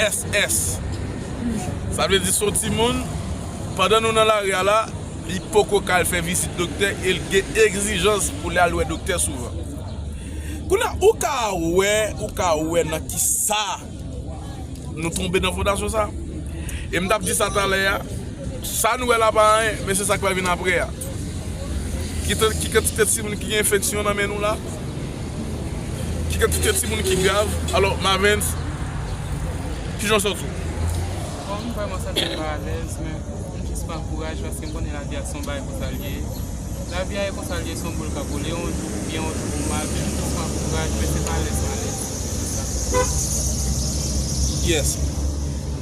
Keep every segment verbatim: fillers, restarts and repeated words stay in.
S S. Sa vle di se yon timoun, pandan nou nan lari a la, li poko ka al fè vizit doktè e l gen egzijans pou l al wè doktè souvan. Kounye a, ou ka wè, ou ka wè nan kisa nou tonbe nan fondasyon sa. E m t ap di sa talè a, sa nou wè la pa anyen, men se sa k pral vin apre a. Ki, ki kantite timoun ki gen enfeksyon nan men nou la? Ki kantite timoun ki grav? Alò, Mavens, kijan w santi w? Bon, m vrèman santi m pa alèz, men m jis pran kouraj paske m konnen lavi a se yon bagay konsa l ye. Lavi a e konsa l ye, se yon boul k ap woule, yon jou ou byen, yon jou ou mal, men m jis pran kouraj, men se pa alèz m alèz. Se sa. Yes.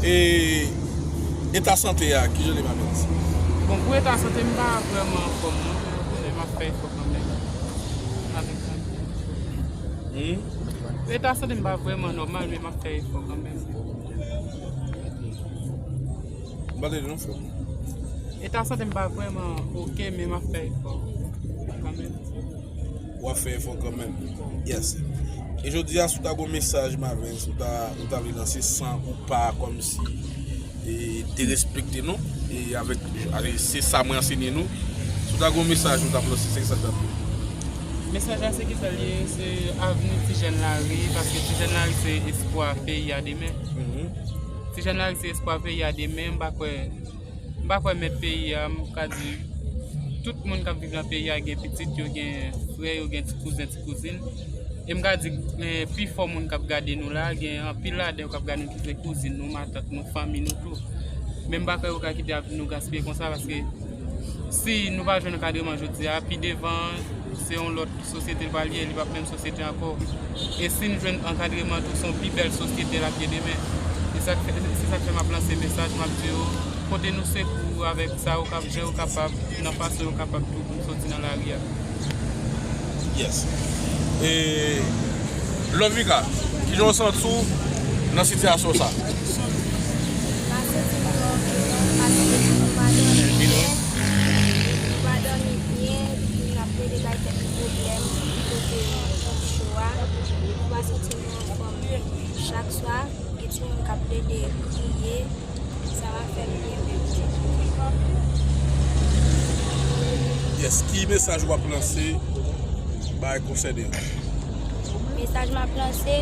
E eta sante a, kijan li, Mavens? Bon, pou eta sante, m pa vrèman anfòm, non, men m ap fè efò kanmenm. Avèk sa. Hmm? Eta sante m pa vrèman nòmal, men m ap fè efò kanmenm. M pa tande non, frè m. Eta sante m pa vrèman oke, men m ap fè efò kanmenm. W ap fè efò kanmenm. Yes. E jodi a, si w ta gon mesaj, Mavens, ou ta, ou ta vle lanse san ou pa kòmsi e, derespekte nou. E avèk, ale, se sa mwen ansenye nou. Si w ta gen yon mesaj, nou t ap lanse, se ki sa k t ap ye? Mesaj la, se ki sa l ye? Se avni ti jèn lari, paske ti jèn lari se espwa peyi a demen. Mhm. Ti jèn lari se espwa peyi a demen, m pa kwè, m pa kwè mèt peyi a, m ka di, tout moun k ap viv nan peyi a gen pitit yo, gen frè yo, gen ti kouzen, ti kouzin. E m ka di, eh, pifò moun k ap gade nou la, gen anpil ladan yo k ap gade nou ki se kouzin nou, matant nou, fanmi nou tou. Men m pa kwè yo ka kite avni nou gaspiye konsa, paske si nou pa jwenn ankadreman jodi a, pi devan, se yon lòt sosyete l pral ye, li p ap menm sosyete ankò. E si n jwenn ankadreman tou, se yon pi bèl sosyete l ap ye demen. E sa k fè, se sa k fè m ap lanse mesaj, m ap di yo, pote nou sekou avèk sa yo kap, jan yo kapab, nan fason yo kapab tou pou n soti nan lari a. Yes. E, Lovika, kijan w santi w nan sitiyasyon sa? M pa santi m twò byen non, paske nou pa dòmi byen. Nou pa dòmi byen, epi n ap plede bay tèt nou pwoblèm kote cho a. Nou pa santi nou anfòm. Chak swa, gen timoun k ap plede kriye. Sa va fè m byen menm. Yes, ki mesaj w ap lanse bay konsène yo? Mesaj m ap lanse,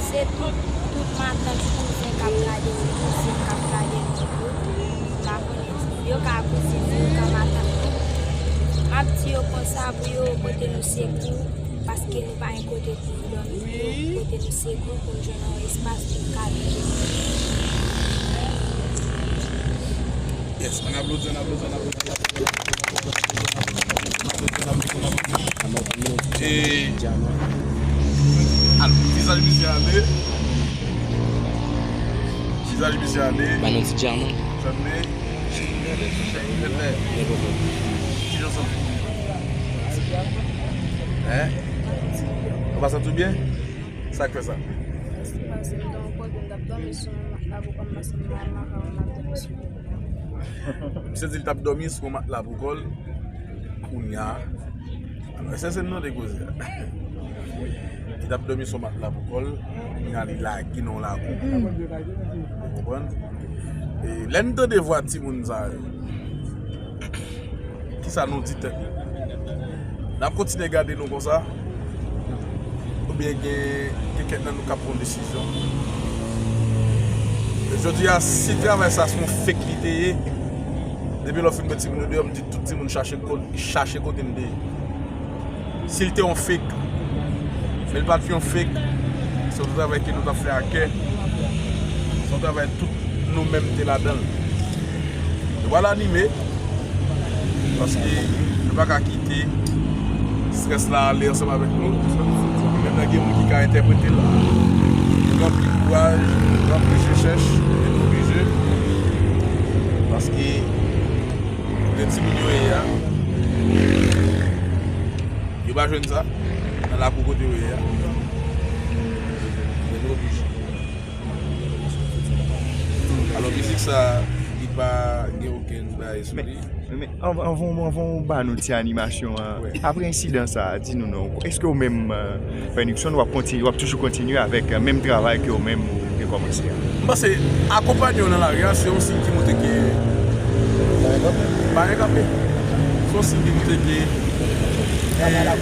se tout, tout matant, kouzen k ap gade m, kouzen k ap gade m tou. M pa konnen si yo ka kouzen, si yo ka matant tou. M ap di yo konsa pou yo pote nou sekou, paske nou pa gen kote pou nou dòmi, pou yo pote nou sekou, pou nou jwenn yon espas pou nou ka viv. Yes, ann aplodi, ann aplodi, ann aplodi, ann aplodi. E, al, vizaj misye ale. Vizaj misye ale. Ba nou ti djaman. Tande. Kijan w santi w? Hein? Ou pa santi w byen? Sa k fè sa? Paske m te yon kote, m t ap dòmi sou yon matla pou kò m, paske m pa renmen fè yon matla sou. Misye di l t ap dòmi sou yon matla pou kò l. Kounye a, alò, èske se m nan te koze a? Li t ap dòmi sou yon matla pou kò l. Kounye a, li lage nan yon lakou. Ou konprann? E lè n tande vwa timoun sa yo, kisa nou di tèt nou? N ap kontinye gade nou konsa? Oubyen gen, gen kèk nan nou k ap pran yon desizyon? Jodi a, si travay sa se yon fake li te ye, depi lè w fin met timoun yo deyò, m di tout timoun chache ko-, chache kote n te ye. Si l te yon fake, men l pa t yon fake, se yon travay ke nou t ap fè a kè, se yon travay tout nou menm te ladan l. Nou pral anime, paske nou pa ka kite strès la ale ansanm avèk nou. Menm lè gen moun ki ka entèprete l, ranpli kouraj, ranpli je chèch, men nou oblije. Paske kote timoun yo ye a, yo pa jwenn sa nan lakou kote yo ye a. Men nou oblije. Alò, mizik sa, li pa gen okenn bagay sou li. Men, men, anvan, anvan, anvan w ba nou ti animasyon an, apre ensidan sa a, di nou non, èske w menm, euh, Frè Nixon, w ap kontinye, w ap toujou kontinye avèk, euh, menm travay ke w menm ou te Kòmanse a. M panse akonpanye yo nan lari a, se yon siy ki montre ke pa gen kanpe. Se yon siy ki montre ke, eh,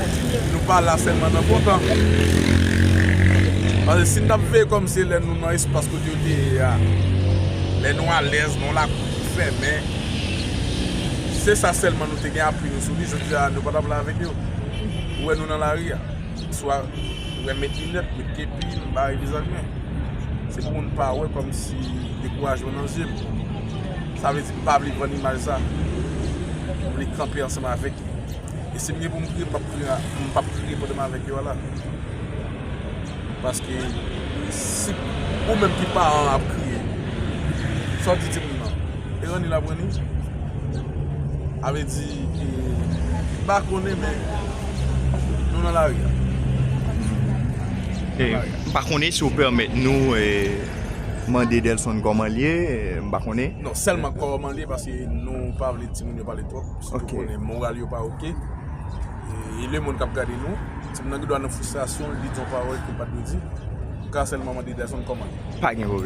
nou pa la sèlman nan kontan. Paske si n t ap veye kòm se lè nou nan espas kote yo te ye a, lè nou alèz, nan yon lakou ki fèmen, se sa sèlman nou te gen apui nou sou li, jodi a nou pa t ap la avèk yo. Ou wè nou nan lari a. Swa ou wè met linèt, met kepi, m bare vizaj mwen. Se pou moun pa wè kòmsi dekourajman nan zye m. Sa vle di m pa vle vann imaj sa. M vle kanpe ansanm avèk li. E si m gen pou m kriye, m p ap kriye, m p ap kriye pandan m avèk yo a la. Paske si ou menm ki paran ap kriye, sa w di timoun nan? E ranni l ap ranni. A vle di, e, m pa konnen, men nou nan lari a. E, m pa konnen si w pèmèt nou, e, mande Delson kòman l ye, e, m pa konnen. Non, sèlman kòman l ye, paske nou pa vle timoun yo pale twòp, sitou konnen moral yo pa oke. E, e lemonn k ap gade nou, timoun nan gen dwa nan fristrasyon, li di yon pawòl ke l pa t dwe di. M ka sèlman mande Delson kòman l ye. Pa gen pwoblèm.